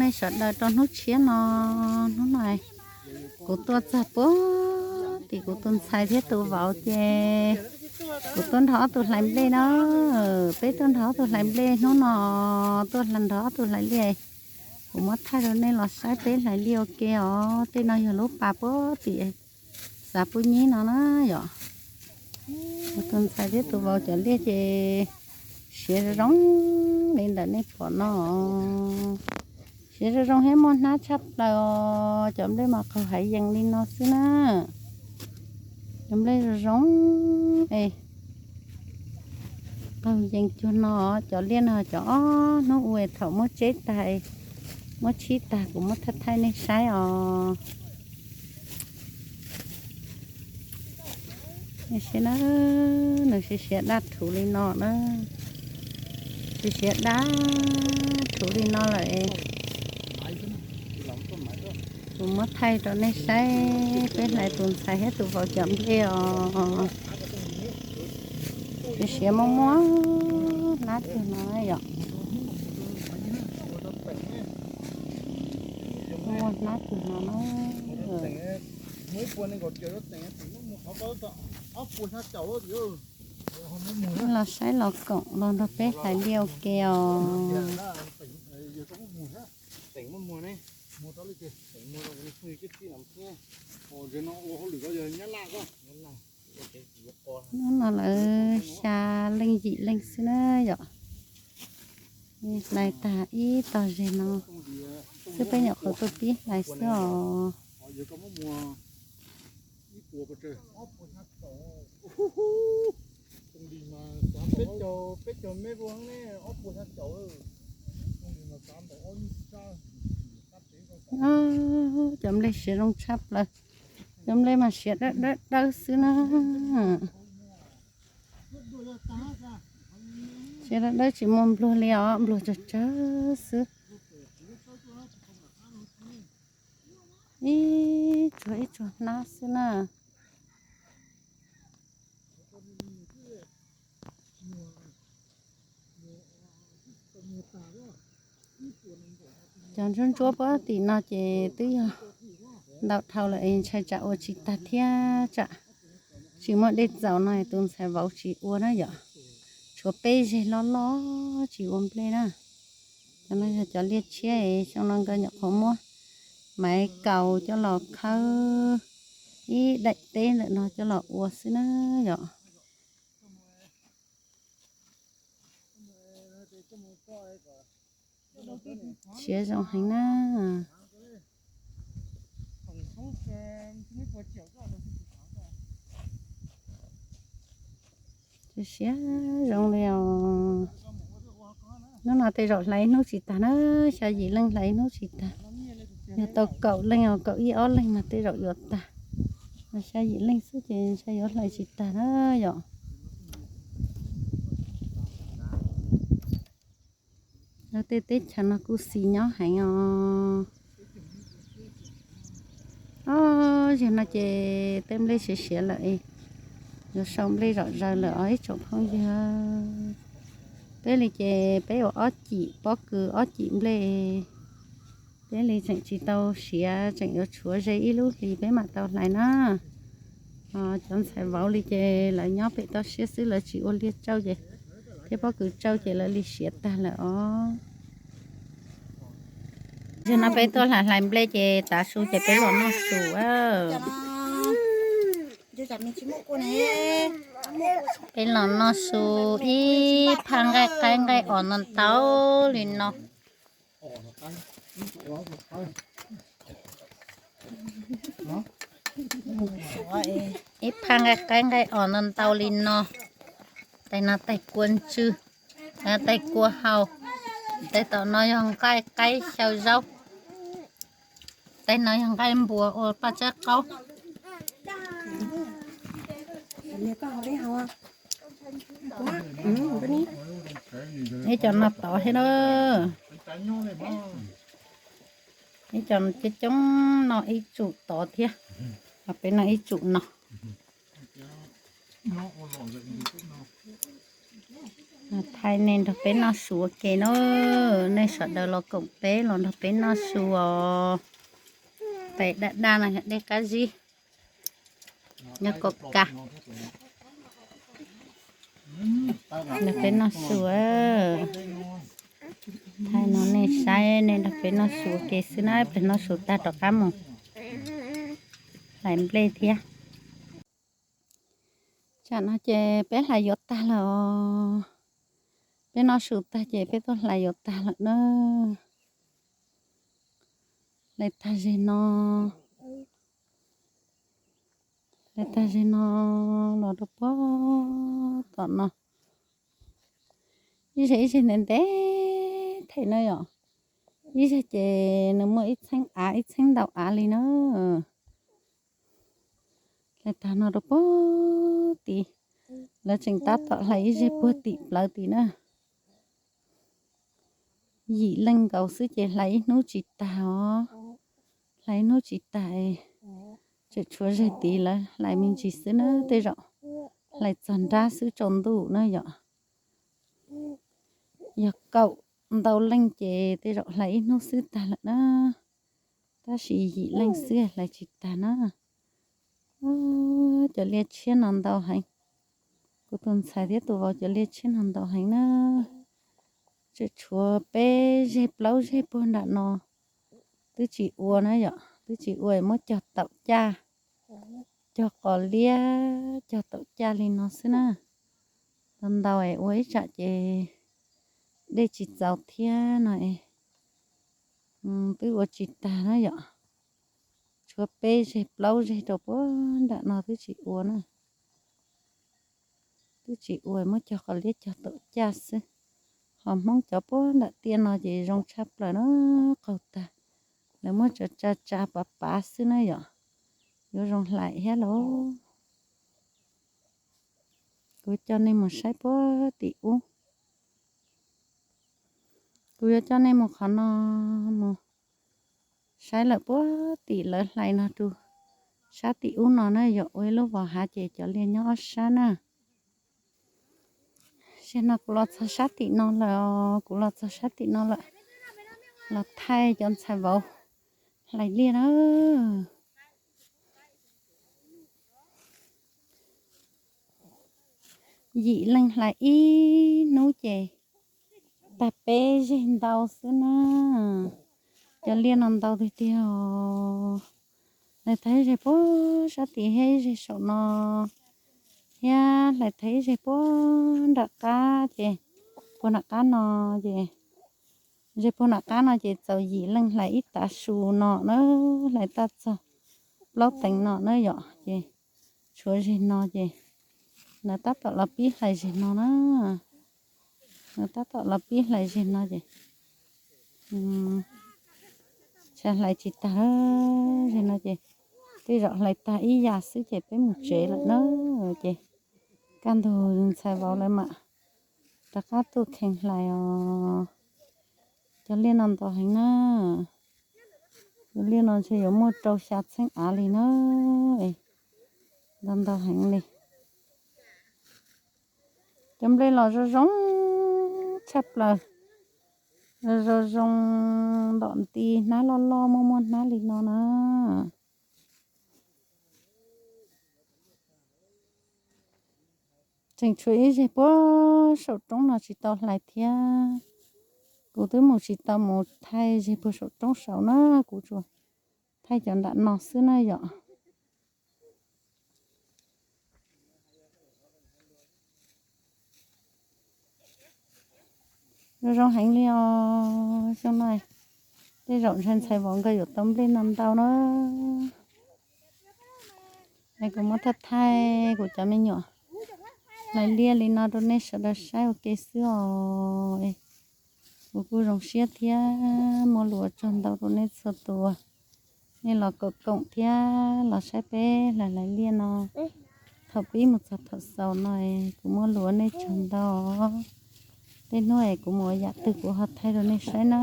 Sawv daws rau hnub tshiab no, hnub no kuv tuaj txog puag tim kuv tus ntxhais thiab tus vauv ces kuv tuaj nrog ob tug hlais nplej na. Peb tuaj nrog ob tug hlais nplej hnub no, tuaj nrog ob tug hlais liaj. Kuv muab thaij rau nej los saib peb hlais liaj ua ke os. Tej no yog lub pas puag tim xav puj nyib no na yom. Kuv tus ntxhais thiab tus vauv cov liaj ces siav zoo zoo li ntawm nej pom no. Siav zoo zoo thiab muaj hnab tshaj plaws os. Cov nplej mas qaug heev yees li no xwb na. Cov nplej zoo zoo es qaug yees cuag no. Cov liaj no cov ob hnub ua thaum muab tseb tag, muab tshib tag kuv muab thaij thaij nej saib os. Saib na, nws siav siav daj rhuv li no na. Siav siav daj rhuv li no lawm. Kuv muab thaij rau nej saib peb hlais tus ntxhais thiab tus vauv cov nplej os. Siav siav muaj muaj hnab tug no yom. Muaj hnab tug no na. Los saib los koom los nrog peb hlais liaj ua ke os. Hnub no lawv xya leej yim leej xwb na yom. Hlais tag ib tog zeg no xwb, peb nyuam qhuav tuaj pib hlais xwb os. Cov nplej siav zoo tshaj plaws. Cov nplej mas siav dawb dawb dawb xwb na. Siav dawb dawb tsis muaj npluag li os, npluag tsawg tsawg xwb. Ib tsuag ib tsuag hnab xwb na. Cov ntsuab ntsuab puag tim no ces twb yog ntau dhau lawm es ntshai tsam ua tsis tag thiab tsam tsis muaj dej txaus no tus ntxhais vauv tsis ua na yom. Tshuav peb zeg loj loj tsis ua nplej na. Cov no yog cov liaj tshiab es xyoo no nkawd nyuam qhuav muab maiv kaus coj los khawb ib daim teb ntawm no coj los ua xwb na yom. Siav zoo heev na. Siav zoo li os. Hnub no tej zaum hlais ib hnub tsis tag na, xya yim leej hlais ib hnub tsis tag. Yog tau kaum leej os, kaum ib ob leeg mas tej zaum yuav tag. Xya yim leej xwb ces ntshai yuav hlais tsis tag na yom. Lawv tej teb chaws no kuj xis nyob heev os. Ob, yog no ces tej nplej siav siav lawm, yuav sau nplej zom zaws lawm os ib tsoom phooj ywg. Peb li ces peb ua ob cim pob kws ob cim nplej. Peb li tseem tsis tau siav, tseem yuav tshuav ze ib lub hlis peb mam tau hlais na. Cov ntxhais vauv li ces lawv nyob pem toj siab xwb, lawv tsis ua liaj tsauj ces, thiab pob kws tsauj ces lawv li siav tag lawm os. Yog no peb tuaj hlais hlais nplej ces tav su ces peb los noj su. Peb los noj su ib phaj nqaij qaib nqaij os no ntau li no. Ib phaj nqaij qaib nqaij os no ntau li no. Tais no tais kua ntsw, tais kua hau, tais tom no yog nqaij qaib xyaw zaub, tais no yog nqaij npua ua paj tsawb qaub. Ib co no tod thiab na. Ib co coob coob no ib tsum tod thiab. Peb no ib tsum no. Thaij nej nrog peb noj su ua ke na. Nej sawv daws los koom peb los nrog peb noj su os. Pem daj daj no yog dej qab zib, nyob kaum kas. Nrog peb noj su. Thaij no nej saib, nej nrog peb noj su ua ke xwb na, peb noj su tag rov qab mus hlais nplej thiab. Tsam no ces peb hlais yuav tag lawm os. Peb noj su tag ces peb tuaj hlais yuav tag lawm na. Hlais tag zeg no, hlais tag zeg no los rau puag tom no. Ib zeg ib zeg ntev ntev thiab na yom. Ib zeg ces nws muaj ib txheeb av ib txheeb ntau av li na. Hlais tag no rau puag tim, lawv tseem tab tom hlais ib zeg puag tim plawv tim na. Yim leej nkaus xwb ces hlais ib hnub tsis tag os. Hlais ib hnub tsis tag, tseem tshuav zeg tid lawv hlais me ntsis xwb na, tej zaum hlais txog nrab xwb tsaus ntuj na yom. Yog kaum ntau leej ces tej zaum hlais ib hnub xwb tag lawm na. Tab sis yim leej xwb hlais tsis tag na. Cov liaj tshiab no ntau heev. Kuv tus ntxhais thiab tus vauv cov liaj tshiab no ntau heev na. Tseem tshuav peb zeg plaub zeg puag nram no twb tsis ua na yom, twb tsis ua, muab cog taum caj, cog qos liab, cog taum caj li no xwb na. Ntau ntau es ua ib tsam ces dej tsis txaus thiab no es twb ua tsis tag na yom. Tshuav peb zeg plaub zeg rau puag nram no twb tsis ua na. Twb tsis ua, muab cog qos liab cog taum caj xwb. Ho Hmoob cov puag nram tiaj no ces zoo tshaj plaws na, qaug tag, lawv muab tsa tsa tsa pav pav xwb na yom. Yuav zoo hlais thiab lauj. Kuv coj nej mus saib puag tim ub. Kuv yuav coj nej mus qhov no, mus saib lawm puag tim lawv hlais no rau sab tim ub no na yom, ua ib lub vos hav ces cov liaj nyob ob sab na. Zaum no kuv los txog sab tim no lawm, kuv los txog sab tim no lawm, los thaij cov ntxhais vauv hlais liaj na. Yim leej hlais ib hnub ces tag peb zeg ntau xwb na. Cov liaj no ntau tiag tiag os. Hlais tag ib zeg puag sab tid thiab ib zeg saum no, thiab hlais tag ib zeg puag nram qab ces, puag nram qab no ces, zeg puag nram qab no ces txaus yim leej hlais ib tav su no na, hlais tag txog plaub teev no na yom, ces tshuav zeg no ces lawv tab tom los pib hlais zeg no na. Lawv tab tom los pib hlais zeg no ces, tsam hlais tsis tag zeg no ces, tej zaum hlais tag ib yam xwb ces peb mus tsev lawm na. Ces kaj ntug ntxhais vauv lawv mam rov qab tuaj kheev hlais os. Cov liaj no ntau heev na. Cov liaj no ntshe yuav muaj rau xya txheeb av li na. Ntau ntau heev li. Cov nplej los zoo zoo tshaj plaws, zoo zoo, ntom nti, hnab loj loj, muaj muaj hnab li no na. Tseem tshuav ib zeg puag saum roob no tsis tau hlais thiab. Kuv twb mus tsis tau mus thaij zeg puag saum roob saud na, kuv tsuas thaij cov nram no xwb na yom. Zoo zoo heev li os. Xyoo no tej zaum ntshe ntxhais vauv nkawd yuav tau nplej no ntau na. Es kuv muab thaij thaij kuv cov me nyuam hlais liaj li no rau nej sawv daws saib ua ke xwb os. Kuv kuj zoo siab thiab muaj lus ua tsaug ntau rau nej txhua tus, nej los koom koom thiab los saib peb hlais hlais liaj no. Thaum pib mus txog thaum xaus no, kuv muaj lus ua nej tsaug ntau. Tej hnub es kuv mus ua yam twg kuv ho thaij rau nej saib na.